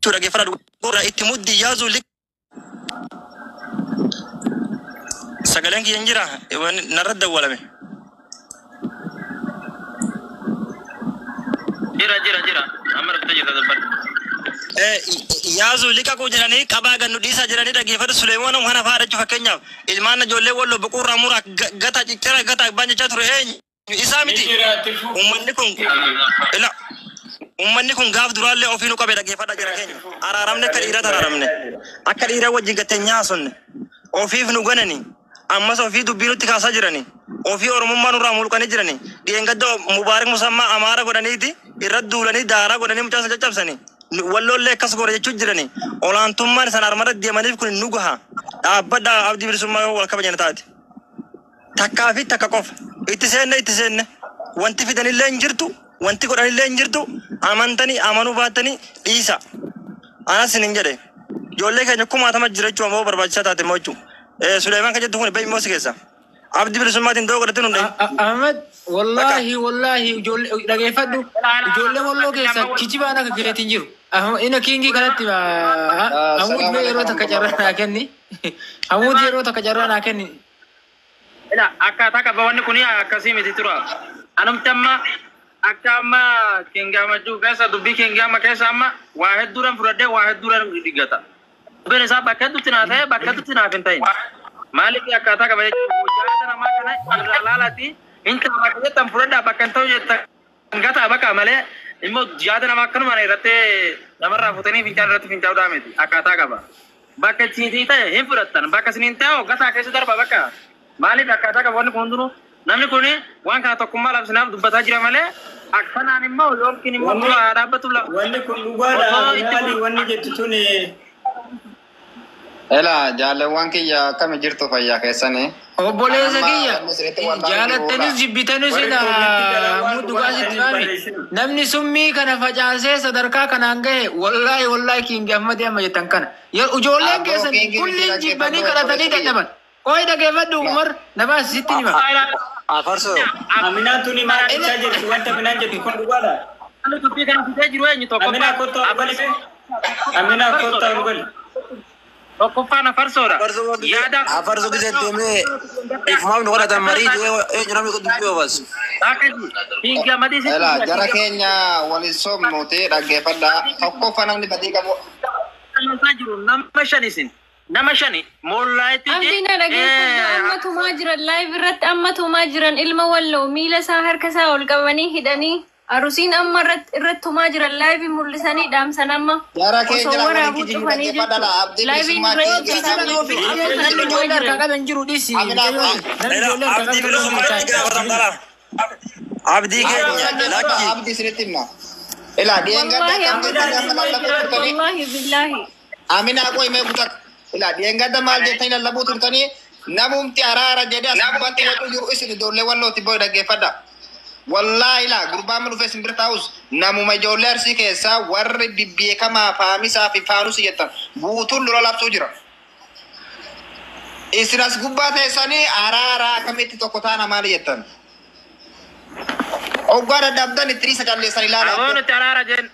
Jechuudha dhaggeeffadhaa dhugaa itti muddi yaazuu lik sagaleen kiyya hin jira narra dawwalame. Jira jira jira. Amma dhuftee jirta dubbadhu. Yaazuu liqaquu jedhanii qabaa gannu dhiisaa jedhanii dhaggeeffatu Suleemaan kana fa'aa jechuu fakkeenyaaf ilmaan ijoollee walloo boquurraa muraa gata ciccira gata abbaan jechaa ture eenyu isaa miti. Uummanni kun ila uummanni kun gaaf duraallee ofii nu qabe dhaggeeffadha jira keenya. Araaramne akka dhiiraa araaramne akka dhiiraa wajjin gattee nyaasonne ofiif nu ganani ammas ofii dubbii nutti kaasaa jirani ofii oromummaa nurraa mulqanii jirani dhiyeengadda Mubaarak Musammaa Amaara godhaniiti irra duulanii daaraa godhanii mucaa sana caccabsanii walloollee akkas godha jechuu jirani olaantummaan isaan armarra deemaniif kun nu gaha dhaabbadha abdii bilisummaa yoo wal kabajan taate takkaa fi takka qofa itti seenne itti seenne wanti fidanillee hin jirtu wanti godhanillee hin jirtu amantanii amanuu baattanii dhiisa anas hin jedhe ijoollee keenya kumaatama jira jechuun ammoo barbaachisaa taate immoo jechuun Suleemaan kan jettu kun bahi immoo si keessa abdii bilisummaatiin doo godhate hundee Ahmed, wallahi wallahi ijoollee dhageeffadhu ijoollee walloo keessa kijibaan akka keetiin jiru. Ina kiingii kanatti Hamuud mee yeroo takka carraa naa kenni. Hamuud yeroo takka carraa naa kenni. Ila akkaataa qaba wanni kun akkasii miti tura. Anumti amma akka amma kingaamachuu keessa dubbii kingaama keessa amma waa hedduudhaan fudhadhee waa hedduudhaan dhiggata. Dubbiin isaa bakka hedduutti naa ta'e bakka hedduutti naaf hin ta'in. Maaliif akkaataa qaba jechuudha. Jaarsa namaa kana irraa laalaati hin ta'a bakka jettan fudhadhaa bakka hin ta'u jettan gataa bakka malee immoo yaada namaa akkanumaan irratti namarraa fuutanii fincaan irratti fincaa'uudhaa miti akkaataa qaba. Bakka isin ta'e hin fudhattan bakka isin hin ta'e gataa keessa darba bakka. Maaliif akkaataa qaba wanni kun hundinuu namni kun waan kana tokkummaa labsinaaf dubbataa jira malee akkanaan immoo yookiin immoo dura dhaabbatu lafa. Wanni kun dhugaadha. Osoo itti Maali wanni jettu tuni Ela jaalawwan kiyya akkami jirtu fayyaa keessanii? Obboleessa Amma kiyya wanni isinitti wal jaalattanis jiruudha. jibbitanis Warri koomitti jalaa waan Hamuud dhugaa dhugaa sitti ta'anii maami. barreessinu. Namni summii kana facaasee sadarkaa kanaan gahe wallahi wallahi kiingi Ahmad amma jettan kana. Ijoolleen Abboo keessan kiingi miti kulliin jibbanii dhaggeeffadhu kadhatanii obboleessa kiyya. dadhaban. Qoy dhageeffadhu Umar namaas sitti hima. Afarsoo Aminaan tuni maal jechaa jirti? Wanta Aminaan jettu kun dhugaadha. Namni dubbii kana fidee jiru eenyu Aminaa tokkoffaa kottaa ol gali mee? Aminaa kottaa ol gali. tokkoffaan afarsoodha. Yaada afarsoo gisee deemee ifumaaf nu godhatan marii eenyu namni dubbii oofas. akkasii kingi amadii sitti Ela jara keenya waliin somnuti dhaggeeffadhaa. Tokkoffaa namni badii qabu jiru nama shan isin nama shani moollaayitti Abdiin dhageeffadhu amma tumaa jiran live irratti amma tumaa jiran ilma walloo miila isaa harka isaa ol qabanii hidhanii arusiin amma irratti tumaa jiran live mul'isanii dhaamsan amma jara osoo keenya waliin waraabuu kijibuu dhufanii dhaggeeffadhaa. jechuudha. Abdii Live bilisummaa irratti keenya Namni tumaa ijoollee harkaa jiran. qaban jiru dhisi. Aminaa Namni ijoollee harkaa Abdii qaban jiru bilisummaa itti gaafatamtaadha. Abdii keenya lakki Abdii isinitti himna. Ela dhiyeengadda Wallahi akkam amma jettanii amma lallabuu turtanii? wallahi billahi. Aminaa qoy mee kutak. Ila dhiyeengadda maal jettanii lallabuu turtanii? Namumti araara jedhee as gubbaatti wacuu jiru isin ijoollee wallooti boo'i dhaggeeffadha. Wallaahi laa gurbaan ma dhufee simbir taa'us namuma ijoollee arsii keessaa warri bibbeekamaa faamisaa fi faanusi jettan guutuun lola labsuu jira. Isin as gubbaa teessanii araara akkamitti tokko taana maali jettan? Oggaa dadhabdan itti dhiisa calleessan ilaala. Aboo nuti araara jen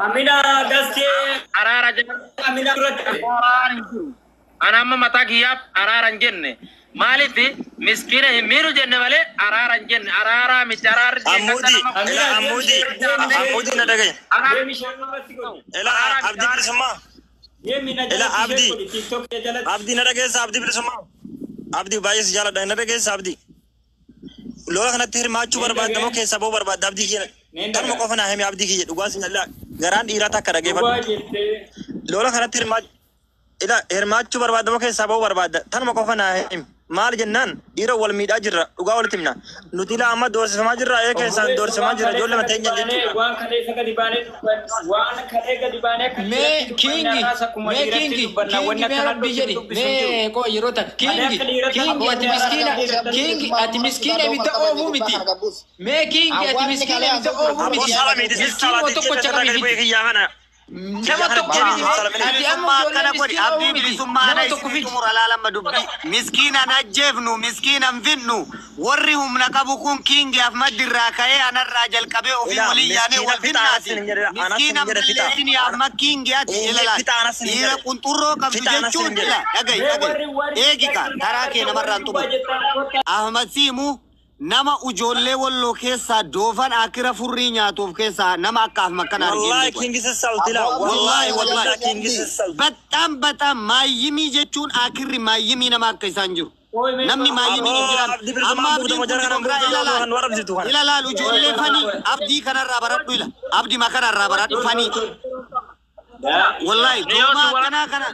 Aminaa gastee araara jen Aminaa duratti. araara hin jiru. Ana amma mataa kiyyaaf araara hin jenne. Maaliif miskiina hin miidhu jenne malee araara hin jenne. Araaraa miti araarri Amuudi ila amuudi amuudi na dhagaye Deemi isheen irratti godhi. ila abdii bilisummaa Deemi na Ila jalatti ishee Abdii. godhi. TikTok jalatti. Abdii na dhageessa abdii bilisummaa abdii baay'ee si jaaladha na dhageessa abdii lola kanatti hirmaachuu barbaadda moo keessaa ba'uu barbaadda abdii kiyya kanuma qofa naa himi abdii kiyya dhugaa si jaalladha garaan dhiiraa takka Dhugaa dhageeffadhu jettee. lola kanatti ila hirmaachuu barbaadda moo keessaa ba'uu barbaadda tanuma qofa naa himi maal jennaan dhiira wal miidhaa jirra dhugaa walitti himna nuti ilaa amma doorsifamaa jirra ee keessaan doorsifamaa jirra ijoollee mateenya jechuudha. Waan kaleessa gadi baanee dubbanna. Waan kalee gadi baanee akka Mee dhiiratti dubbanna kingi irraas akkuma mee dhiiratti kingi dubbanna. Wanni kingi mee akkana rabbi jedhi dubbisu hin jiru. mee qoo yeroo takka kingi kingi ati miskiina kingi ati miskiina ibidda oofuu miti mee kingi ati miskiina ibidda oofuu Abboo miti saala miti miskiinuma saala tokkocha gadi bu'ee qabi kiyyaa kana. Nama tokko fidi. Ati amma Bilisummaa ijoollee akkana godhi. miskiina Abdii miti. bilisummaa Nama ana tokko isinii fidi. xumura laalama dubbii. Miskiinan ajjeefnu, miskiinan finnu. Warri humna qabu kun Kingi Ahmad irraa ka'ee anarraa jalqabee ofii Ilaa, walii yaanee miskiina wal fixa anas finnaati. hin jedhe, anas hin Miskiinan jedhe fixa. balleessin Ahmad Kingi ati Ee, ilaala. fixa anas hin Dhiira jedhe. qunxurroo qabdu Fixa anas hin jechuun jedhe. ila dhaga'i dhaga'i. Eegi ka karaa kee namarraan xumuru. Ahmad Siimu nama ijoollee walloo keessaa doofan akira furrii nyaatuuf keessaa nama akka Ahmad kana arginu. Wallahi Kingi sissauti laa. Wallahi wallahi. Kingi sissauti. በጣም በጣም ማይሚ jechuun akirri maayimii nama akka isaan jiru. Namni maayimii hin jiran. Abdii bilisummaa Amma abdiin guutuma kun jara kana dimokraa guutuu ilaalaal. kan warabsitu kana. Ilaalaal ijoollee fanii abdii kanarraa baradhu ila. Abdii makanarraa baradhu fanii. Wallahi doomaa akkanaa kana.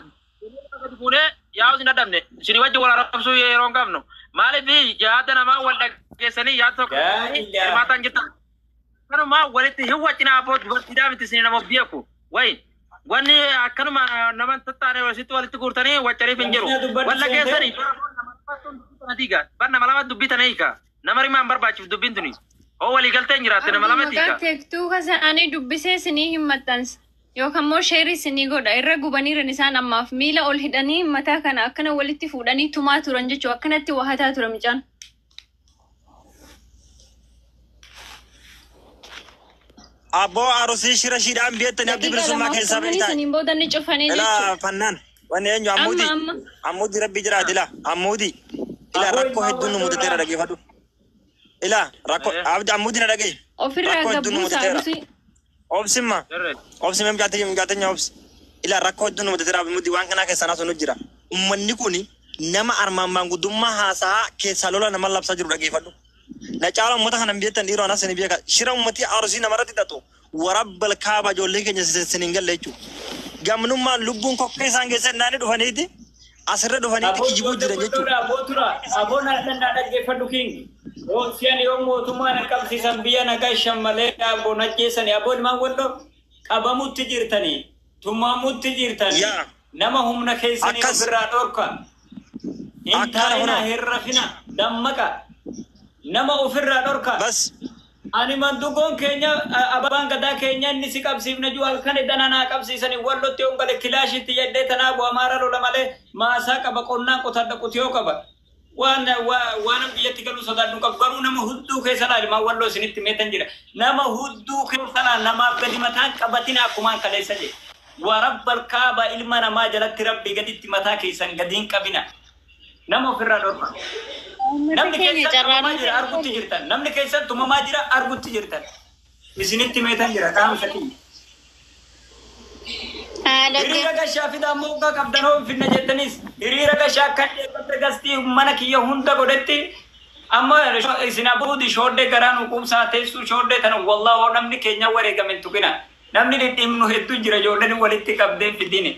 Fuudhee yaa'u sin dadhabne isin wajji wal arrabsuu yeroo hin qabnu maaliif yaada namaa wal dhageessanii yaada tokko hirmaataan jirtan akkanuma walitti hin waccinaa abboo dubartiidhaa miti isin nama beeku wayi wanni akkanuma nama hin tattaane wasitti walitti guurtanii waccariif hin jiru wal dhageessanii bar nama lama dubbii tana hiika nama rimaan barbaachiif dubbiin tuni hoo walii galtee hin jiraatte nama lamatti Maqaa hiika. teektuu kasaanii dubbisee isinii hin maxxansa. Yookaan immoo sheerii isinii godha. Irra gubaniiran isaan ammaaf miila ol hidhanii mataa kana akkana walitti fuudhanii tumaa turan jechuudha. Akkanatti wahataa ture mucaan. Abboo arusii shira shiidhaan beektanii abdii Daqiiqa bilisummaa lamaaf keessaa tumanii beektaa. isiniin booda ni cufanii Ilaa jechuudha. fannaan wanni eenyu ammuuti. Amma amma. Ammuuti rabbi jiraati ilaa ammuuti. Ilaa rakkoo hedduun nu mudateera dhageeffadhu. Ilaa rakkoo abdi ammuuti na dhaga'i. Ofirraa Rakkoo hedduun nu gabbuusa mudateera. arusii. Obsimma. Obsi mee mucaatee mucaatee obsi. Ilaa rakkoo hedduun nu mudateera ammuuti waan kanaa keessaa naasoo nu jira. Uummanni kun nama armaan maanguddummaa haasaa keessaa lola nama labsaa jiru dhageeffadhu. Na caala uummata kana hin beektan dhiiroo anas ni beeka. Shira uummatii arusii namarratti hidhatu warabbal kaaba ijoollee keenya sin hin galle jechuudha. Gamnummaan lubbuun kokkee isaan keessa naannoo dhufaniiti asirra dhufaniiti kijibuu jiran jechuudha. Aboo tura, aboo na dandaa dhaggeeffadhu Kingi. Yoo si'an yoo mootummaa na qabsiisan biyya nagaa shan malee aboo na ajjeesani. Aboo ilmaan walloo qabamutti jirtanii, tumamutti jirtanii. Yaa. Nama humna keessanii Akkas. ofirraa dhorka. Hin Akkana taa'ina, kunoo. hin rafina, dammaqa. Nama ofirraa dhorka. Bas Ani mandugoon keenya abbaan gadaa keenya inni si qabsiifne jiru halkan edana naa qabsiisanii wallotti yoon gale kilaashitti jedhee tanaa bu'aa maara lola malee maasaa qaba qonnaan qotadha qotiyoo qaba. Waan waan biyyatti galuu sodaadhu qabu garuu nama hudduu keessa laali maan walloo isinitti meetan jira. Nama hudduu keessa laali namaaf gadi mataan qabatin akkumaan kaleessa jedhe. Warabbal kaaba ilma namaa jalatti rabbii gaditti mataa keessan gadiin qabina. Nama ofirraa dhorka. Uummata Namni keenya keessan carraan tumamaa jira argutti jirtan. Namni keessan tumamaa jira argutti jirtan. Isinitti meetan jira qaamsa kiyya. Hiriira gashaa fidaa moggaa qabdan hoo finna jettanis hiriira gashaa akka deemte gastii mana kiyya hunda godhetti amma isin abuudi shooddee garaan hukumsaa teessuu shooddee tana wallaahi hoo namni keenya wareegame hin tuqina. Namni dhidhiimnu hedduu jira ijoolleen walitti qabdee fidine.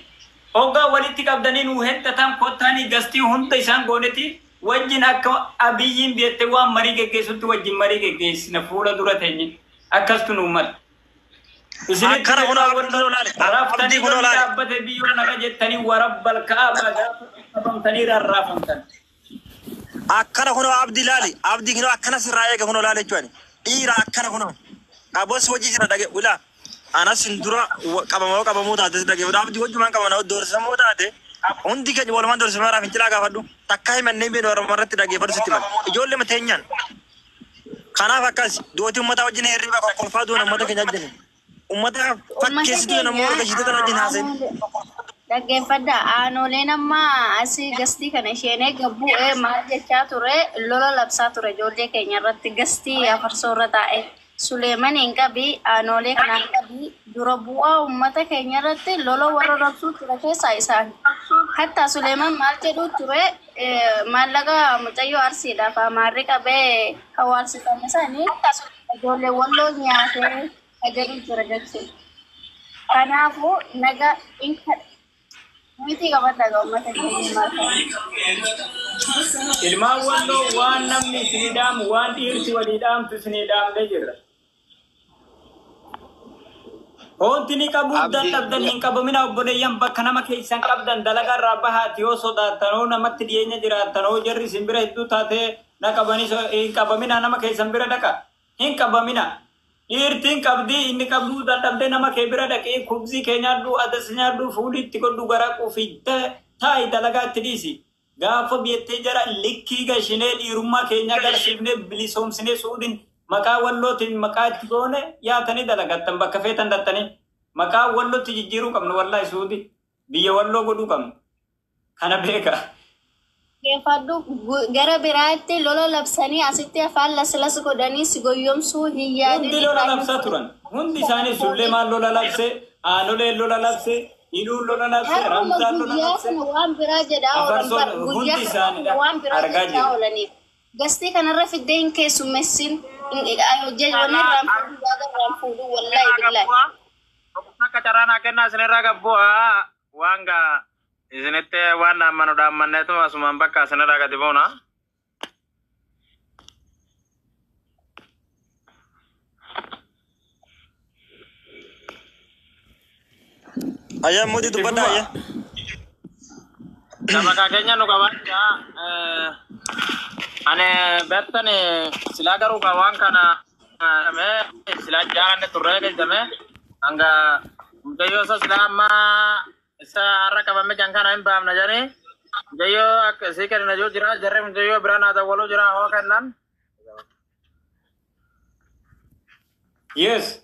Hoggaa walitti qabdanii nu heddatan kottaanii gastii hunda isaan gooneti wajjin akka abiyyiin beekte waan marii geggeessutti wajjin marii geggeessina fuula dura teenye akkastu nu mala. Isinitti Akkana kunoo abdii kunoo laale. Raftanii Abdii kunoo laale. dhaabbate biyyoo naga jettanii warabbal kaaba gaafa qabamtanii rarraafamtan. Akkana kunoo abdii laali. Abdii kunoo akkana sirraa eega kunoo laale jechuudha. Dhiira akkana kunoo. Abos hojii jira dhage ulaa. Anas hin dura qabamoo qabamuu taate dhage. Abdii hojumaan qabana doorsifamoo taate. Hundi keenya walumaan doorsifamaa raaf fincilaa gaafadhu. Takka himannee beenu Oromoo irratti dhageeffadhu sitti hima. Ijoollee mateenyaan. Kanaaf akkas du'ooti uummata wajjin hirriba kokkolfaa du'an uummata keenya wajjin. Uummata fakkeessituu namoota argisiisuu kana wajjin haasa'in. Dhaggeeffadha. Aanoleen amma asii gastii kana isheen eega bu'ee maal jechaa ture lola labsaa ture ijoollee keenya irratti gastii afarsoo irra taa'e. Suleeman hin qabi aanolee kanaan qabi dura bu'aa uummata keenya irratti lola warra labsuu ture keessaa isaan. Hatta Suleeman maal jedhu ture maallaqa mucayyoo arsiidhaaf amaarri qabee hawaalsifame sanii ijoollee walloo nyaatee jedhu ture jechuudha. Kanaafuu naga in miti qabadha uummata keenya maal ta'e. Ilmaan walloo waan namni isinii dhaamu waan dhiirti walii dhaamtu isinii dhaamnee jirra. Hoonti ni qabuu dadhabdan hin qabamina obboleeyyan bakka nama keessan qabdan dalagaa irraa bahaati yoo sodaattan hoo namatti dhiyeenya jiraattan hoo jarri isin bira hedduu taatee na qabanii hin qabamina nama keessan bira dhaqa hin qabamina. Dhiirtiin qabdii inni qabduu dadhabdee nama kee bira dhaqee kubzii kee nyaadhu, adas nyaadhu, fuulii itti godhu, garaa quufi taa'i dalagaa itti dhiisi. Gaafa biyyattii jara likkii gashinee dhiirummaa keenya agarsiifnee bilisoomsinee Suudiin maqaa Wallootiin maqaa itti goone yaatanii dalagattan bakka feetan dattanii maqaa Wallootti jijjiiruu qabnu, wallaahi Suudii biyya Walloo godhuu qabnu. Kana beeka. Dhaggeeffadhu, gara biraatti lola labsanii asitti afaan laslas godhanii si goyyomsuu hin yaadin. Hundi lola labsaa turan. Hundi isaanii Sulleemaan lola labse, Aanoleen lola labse, Iluun lola labse, Har'uma Ramzaan lola guyyaa labse. kana waan biraa jedhaa oolan Afarsoon bar hundi guyyaa isaaniidha. kana waan biraa Argaa jechaa jiru. oolaniif. Gastii kanarra fiddee hin keessummeessin. Wanni irraan fuudhu, waaqa irraan fuudhu, wallaahi billaahi. Akka carraa naa kennaa, isinirraa gabbu'aa waan gaa isinitti waan dhaammanu dhaammanneetu asumaan bakka isinirraa gadi buuna. Ayyaa mootii dubbadhaa ayyaa. Sabakaa keenya nu qabaachaa. Ani beektan silaa garuu ka waan kana mee silaa jaalanne turree galchame hanga mucayyoo isa silaa amma isa har'a qabame jan kana hin baafna jedhanii mucayyoo akka isii kenna jiru jira, jarri mucayyoo bira naa dawwaluu jira hoo kennan. Yes.